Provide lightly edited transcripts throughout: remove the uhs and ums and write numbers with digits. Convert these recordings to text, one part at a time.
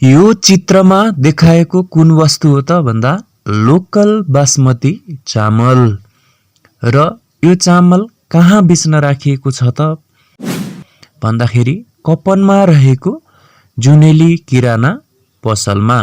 यो चित्रमा देखाएको कुन वस्तु हो त भन्दा लोकल बासमती चामल। र यो चामल कहाँ बेच्न राखिएको छ त भन्दाखेरि कपनमा रहेको जुनेली किराना पसलमा।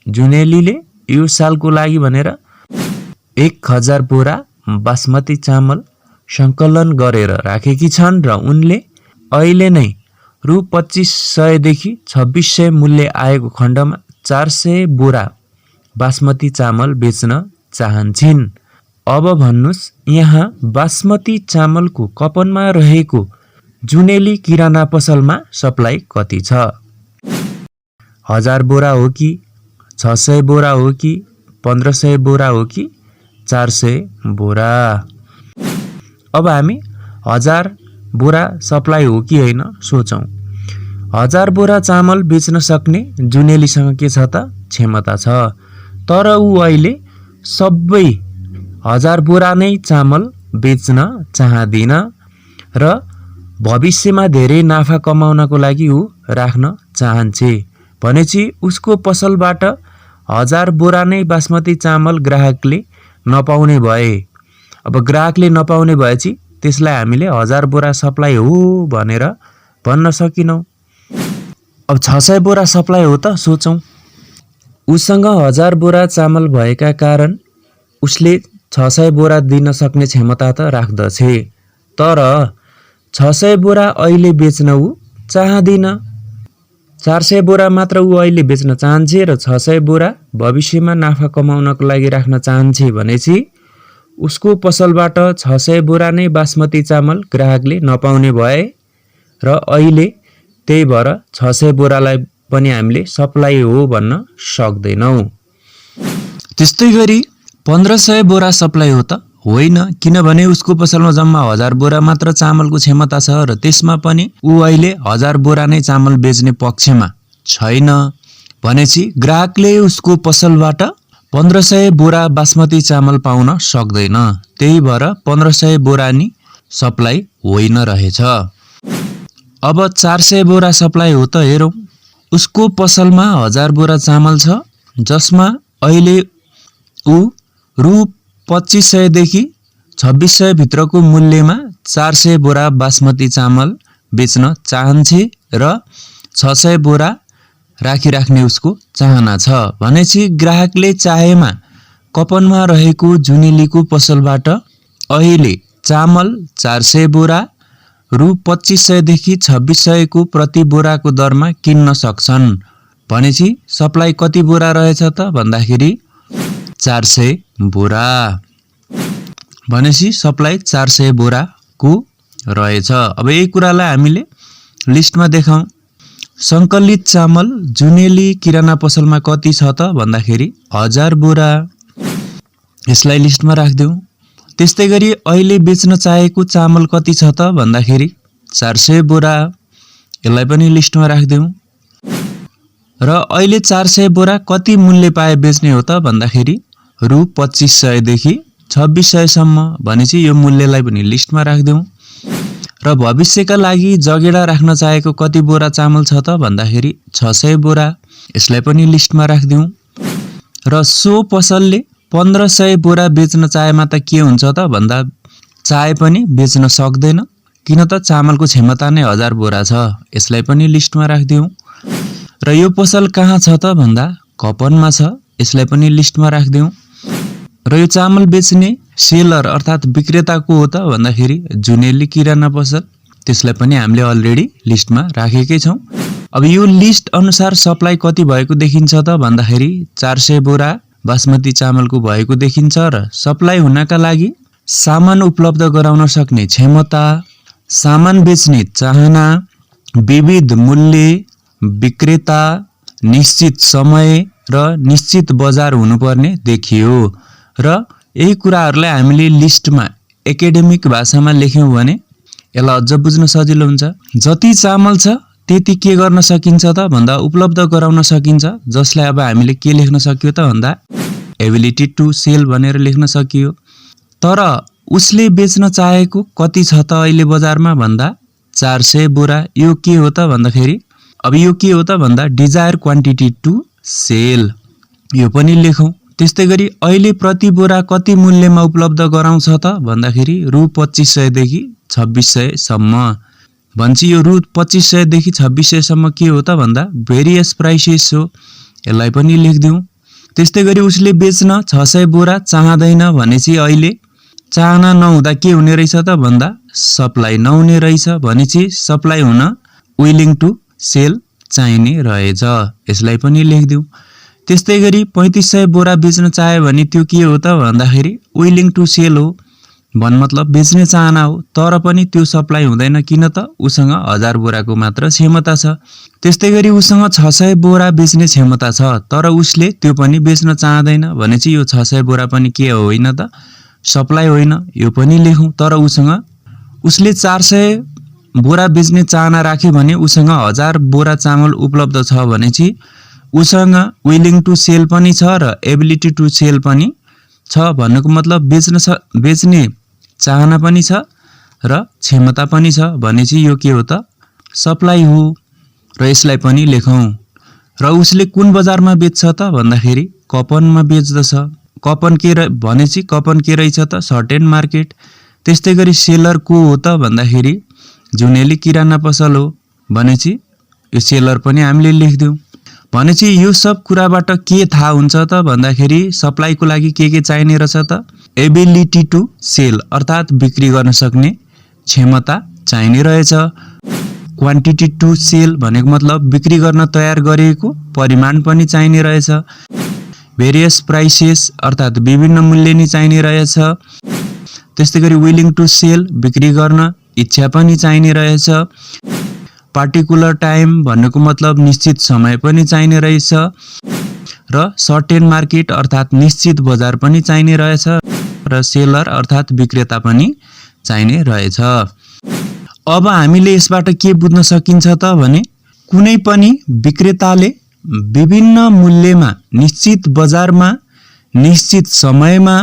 जुनेलीले यो सालको लागि भनेर 1000 बोरा बासमती चामल सङ्कलन गरेर राखेकी छन् र उनले अहिले नै रु 2500 देखि 2600 मूल्य आएको खण्डमा 400 बोरा बासमती चामल बेच्न चाहन्छन्। अब भन्नुस् यहाँ बासमती चामलको कपनमा रहेको जुनेली किराना पसलमा सप्लाई कति छ? 1000 बोरा हो कि 600 बोरा हो कि 1500 बोरा हो कि 400 बोरा? अब हामी 1000 बोरा सप्लाई हो कि होइन सोचौँ। 1000 बोरा चामल बेच्न सक्ने जुनेलीसँग के छ त? क्षमता छ। तर ऊ अहिले सबै 1000 बोरा नै चामल बेच्न चाहदिन र भविष्यमा धेरै नाफा कमाउनको लागि ऊ राख्न चाहन्छे। भनेपछि उसको पसलबाट 1000 बोरा नै बासमती चामल ग्राहकले नपाउने भए, अब ग्राहकले नपाउने भएपछि त्यसलाई हामीले 1000 बोरा सप्लाई हो भनेर भन्न सकिनौँ। अब 600 बोरा सप्लाई हो त सोचौँ। उसँग 1000 बोरा चामल भएका कारण उसले 600 बोरा दिन सक्ने क्षमता त राख्दछे। तर 600 बोरा अहिले बेच्न ऊ चाहदिन। 400 बोरा मात्र ऊ अहिले बेच्न चाहन्छे र 600 बोरा भविष्यमा नाफा कमाउनको लागि राख्न चाहन्छे भनेपछि उसको पसलबाट 600 बोरा नै बासमती चामल ग्राहकले नपाउने भए र अहिले त्यही भएर 600 बोरालाई पनि हामीले सप्लाई हो भन्न सक्दैनौँ। त्यस्तै गरी 1500 बोरा सप्लाई हो त होइन, किनभने उसको पसलमा जम्मा 1000 बोरा मात्र चामलको क्षमता छ र त्यसमा पनि ऊ अहिले 1000 बोरा नै चामल बेच्ने पक्षमा छैन। भनेपछि ग्राहकले उसको पसलबाट 1500 बोरा बासमती चामल पाउन सक्दैन। त्यही भएर 1500 बोरा नि सप्लाई होइन रहेछ। अब 400 बोरा सप्लाई हो त हेरौँ। उसको पसलमा 1000 बोरा चामल छ जसमा अहिले ऊ रु 2500 देखि 2600 भित्रको मूल्यमा 400 बोरा बासमती चामल बेच्न चाहन्छे र 600 बोरा राखिराख्ने उसको चाहना छ। भनेपछि ग्राहकले चाहेमा कपनमा रहेको जुनेलीको पसलबाट अहिले चामल 400 बोरा रु 2500 देखि 2600 को प्रति बोराको दरमा किन्न सक्छन्। भनेपछि सप्लाई कति बोरा रहेछ त भन्दाखेरि 400 बोरा। भनेपछि सप्लाई 400 बोराको रहेछ। अब यही कुरालाई हामीले लिस्टमा देखाउँ। सङ्कलित चामल जुनेली किराना पसलमा कति छ त भन्दाखेरि 1000 बोरा। यसलाई लिस्टमा राखिदेऊ। त्यस्तै गरी अहिले बेच्न चाहेको चामल कति छ त भन्दाखेरि 400 बोरा। यसलाई पनि लिस्टमा राखिदेऊ। र अहिले 400 बोरा कति मूल्य पाए बेच्ने हो त भन्दाखेरि रु 2500 देखि 2600 सम्म। भनेपछि यो मूल्यलाई पनि लिस्टमा राखिदेऊ। र भविष्यका लागि जगेडा राख्न चाहेको कति बोरा चामल छ त भन्दाखेरि 600 बोरा। यसलाई पनि लिस्टमा राखिदेऊ। र सो पसलले 1500 बोरा बेच्न चाहेमा त के हुन्छ त भन्दा चाहे पनि बेच्न सक्दैन, किन त चामलको क्षमता नै 1000 बोरा छ। यसलाई पनि लिस्टमा राखिदेऊ। र यो पसल कहाँ छ त भन्दा कपनमा छ। यसलाई पनि लिस्टमा राखिदेऊ। र यो चामल बेच्ने सेलर अर्थात् विक्रेताको हो त भन्दाखेरि जुनेली किराना पसल। त्यसलाई पनि हामीले अलरेडी लिस्टमा राखेकै छौँ। अब यो लिस्ट अनुसार सप्लाई कति भएको देखिन्छ त भन्दाखेरि 400 बोरा बासमती चामलको भएको देखिन्छ र सप्लाई हुनका लागि सामान उपलब्ध गराउन सक्ने क्षमता, सामान बेच्ने चाहना, विविध मूल्य, विक्रेता, निश्चित समय र निश्चित बजार हुनुपर्ने देखियो। र यही कुराहरूलाई हामीले लिस्टमा एकाडेमिक भाषामा लेख्यौँ भने यसलाई अझ बुझ्न सजिलो हुन्छ। जति चामल छ त्यति के गर्न सकिन्छ त भन्दा उपलब्ध गराउन सकिन्छ, जसलाई अब हामीले के लेख्न सकियो त भन्दा एबिलिटी टु सेल भनेर लेख्न सकियो। तर उसले बेच्न चाहेको कति छ त अहिले बजारमा भन्दा 400 बोरा। यो के हो त भन्दाखेरि अब यो के हो त भन्दा डिजायर क्वान्टिटी टु सेल, यो पनि लेखौँ। त्यस्तै गरी अहिले प्रति बोरा कति मूल्यमा उपलब्ध गराउँछ त भन्दाखेरि रु 2500 देखि 2600 सम्म भन्छ। यो रु 2500 देखि 2600 सम्म के हो त भन्दा भेरियस प्राइसेस हो, यसलाई पनि लेखिदिउँ। त्यस्तै गरी उसले बेच्न 600 बोरा चाहँदैन भनेपछि अहिले चाहना नहुँदा के हुने रहेछ त भन्दा सप्लाई नहुने रहेछ भनेपछि सप्लाई हुन विलिङ टु सेल चाहिने रहेछ, यसलाई पनि लेखिदिउँ। त्यस्तै गरी 3500 बोरा बेच्न चाह्यो भने त्यो के हो त भन्दाखेरि विलिङ टु सेल हो, भन मतलब बेच्ने चाहना हो, तर पनि त्यो सप्लाई हुँदैन। किन त उसँग 1000 बोराको मात्र क्षमता छ। त्यस्तै गरी उसँग 600 बोरा बेच्ने क्षमता छ तर उसले त्यो पनि बेच्न चाहँदैन भनेपछि यो 600 बोरा पनि के होइन त सप्लाई होइन, यो पनि लेखौँ। तर उसले 400 बोरा बेच्ने चाहना राख्यो भने उसँग 1000 बोरा चामल उपलब्ध छ भनेपछि उसँग विलिङ टु सेल पनि छ र एबिलिटी टु सेल पनि छ। भन्नुको मतलब बेच्ने चाहना पनि छ र क्षमता पनि छ भनेपछि यो के हो त सप्लाई हो र यसलाई पनि लेखौँ। र उसले कुन बजारमा बेच्छ त भन्दाखेरि कपनमा बेच्दछ। कपन के भनेपछि कपन के रहेछ त सर्टेन मार्केट। त्यस्तै गरी सेलर को हो त भन्दाखेरि जुनेली किराना पसल हो भनेपछि यो सेलर पनि हामीले लेखिदिउँ। भनेपछि यो सब कुराबाट के थाहा हुन्छ त भन्दाखेरि सप्लाईको लागि के चाहिने रहेछ त एबिलिटी टु सेल अर्थात् बिक्री गर्न सक्ने क्षमता चाहिने रहेछ। क्वान्टिटी टु सेल भनेको मतलब बिक्री गर्न तयार गरिएको परिमाण पनि चाहिने रहेछ। भेरियस प्राइसेस अर्थात् विभिन्न मूल्य नि चाहिने रहेछ। त्यस्तै गरी विलिङ टु सेल बिक्री गर्न इच्छा पनि चाहिने रहेछ। पार्टिकुलर टाइम भन्नुको मतलब निश्चित समय पनि चाहिने रहेछ र सर्टेन मार्केट अर्थात् निश्चित बजार पनि चाहिने रहेछ र सेलर अर्थात् विक्रेता पनि चाहिने रहेछ। अब हामीले यसबाट के बुझ्न सकिन्छ त भने कुनै पनि विक्रेताले विभिन्न मूल्यमा निश्चित बजारमा निश्चित समयमा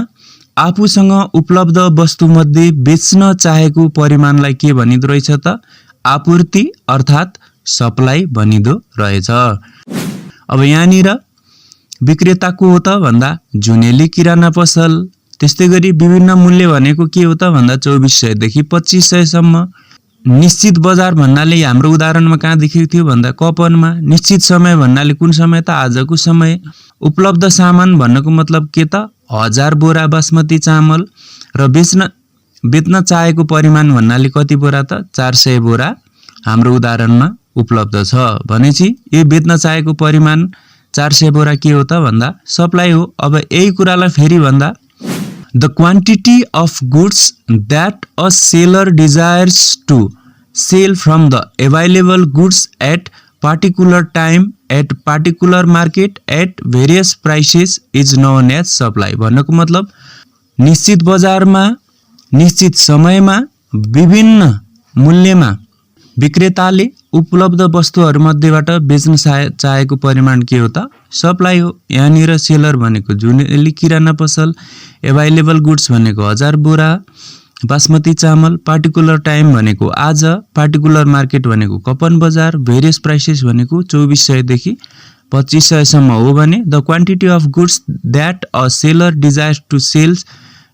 आफूसँग उपलब्ध वस्तुमध्ये बेच्न चाहेको परिमाणलाई के भनिदो रहेछ त आपूर्ति अर्थात् सप्लाई भनिदो रहेछ। अब यहाँनिर विक्रेता को हो त भन्दा जुनेली किराना पसल। त्यस्तै गरी विभिन्न मूल्य भनेको के हो त भन्दा 2400 देखि 2500 सम्म। निश्चित बजार भन्नाले हाम्रो उदाहरणमा कहाँ देखेको थियो भन्दा कपनमा। निश्चित समय भन्नाले कुन समय त आजको समय। उपलब्ध सामान भन्नको मतलब के त 1000 बोरा बासमती चामल र बेच्न चाहेको परिमाण भन्नाले कति बोरा त 400 बोरा हाम्रो उदाहरणमा उपलब्ध छ भनेपछि यो बेच्न चाहेको परिमाण 400 बोरा के हो त भन्दा सप्लाई हो। अब यही कुरालाई फेरि भन्दा The quantity of goods that a seller desires to sell from the available goods at particular time at particular market at various prices is known as supply। भन्नको मतलब निश्चित बजारमा निश्चित समयमा विभिन्न मूल्यमा विक्रेताले उपलब्ध वस्तुहरूमध्येबाट बेच्न चाहेको परिमाण के हो त सप्लाई हो। यहाँनिर सेलर भनेको जुनेली किराना पसल, एभाइलेबल गुड्स भनेको 1000 बोरा बासमती चामल, पार्टिकुलर टाइम भनेको आज, पार्टिकुलर मार्केट भनेको कपन बजार, भेरियस प्राइसेस भनेको 2400 देखि 2500 सम्म हो भने the quantity of goods that a seller desires to sells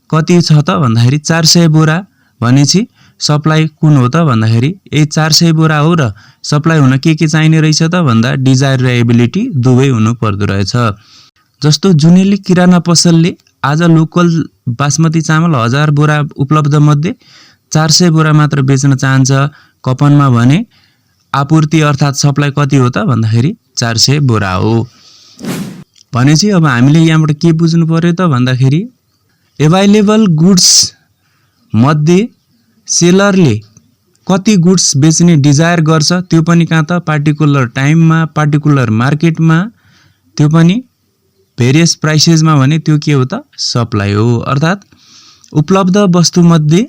कति छ त भन्दाखेरि 400 बोरा भनेपछि सप्लाई कुन हो त भन्दाखेरि यही 400 बोरा हो र सप्लाई हुन के चाहिने रहेछ त भन्दा डिजायर र एबिलिटी दुवै हुनु पर्दो रहेछ। जस्तो जुनेली किराना पसलले आज लोकल बासमती चामल 1000 बोरा उपलब्ध मध्ये 400 बोरा मात्र बेच्न चाहन्छ कपनमा भने आपूर्ति अर्थात् सप्लाई कति हो त भन्दाखेरि 400 बोरा हो भनेपछि अब हामीले यहाँबाट के बुझ्नु पर्यो त भन्दाखेरि एभाइलेबल गुड्स मध्ये सेलरले कति गुड्स बेच्ने डिजायर गर्छ त्यो पनि कहाँ त पार्टिकुलर टाइममा, पार्टिकुलर मार्केटमा, त्यो पनि भेरियस प्राइसेसमा भने त्यो के हो त सप्लाई हो। अर्थात् उपलब्ध वस्तुमध्ये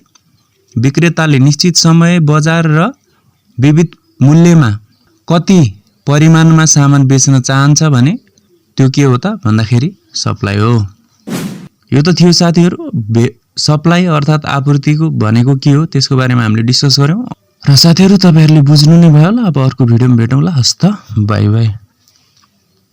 विक्रेताले निश्चित समय, बजार र विविध मूल्यमा कति परिमाणमा सामान बेच्न चाहन्छ भने त्यो के हो त भन्दाखेरि सप्लाई हो। यो त थियो साथीहरु सप्लाई अर्थात् आपूर्तिको भनेको के हो त्यसको बारेमा हामीले डिस्कस गर्यौं। र साथीहरू, तपाईहरुले बुझ्नु नै भयो होला। अब अर्को भिडियोमा भेटौँला। हस्त, बाइ बाइ।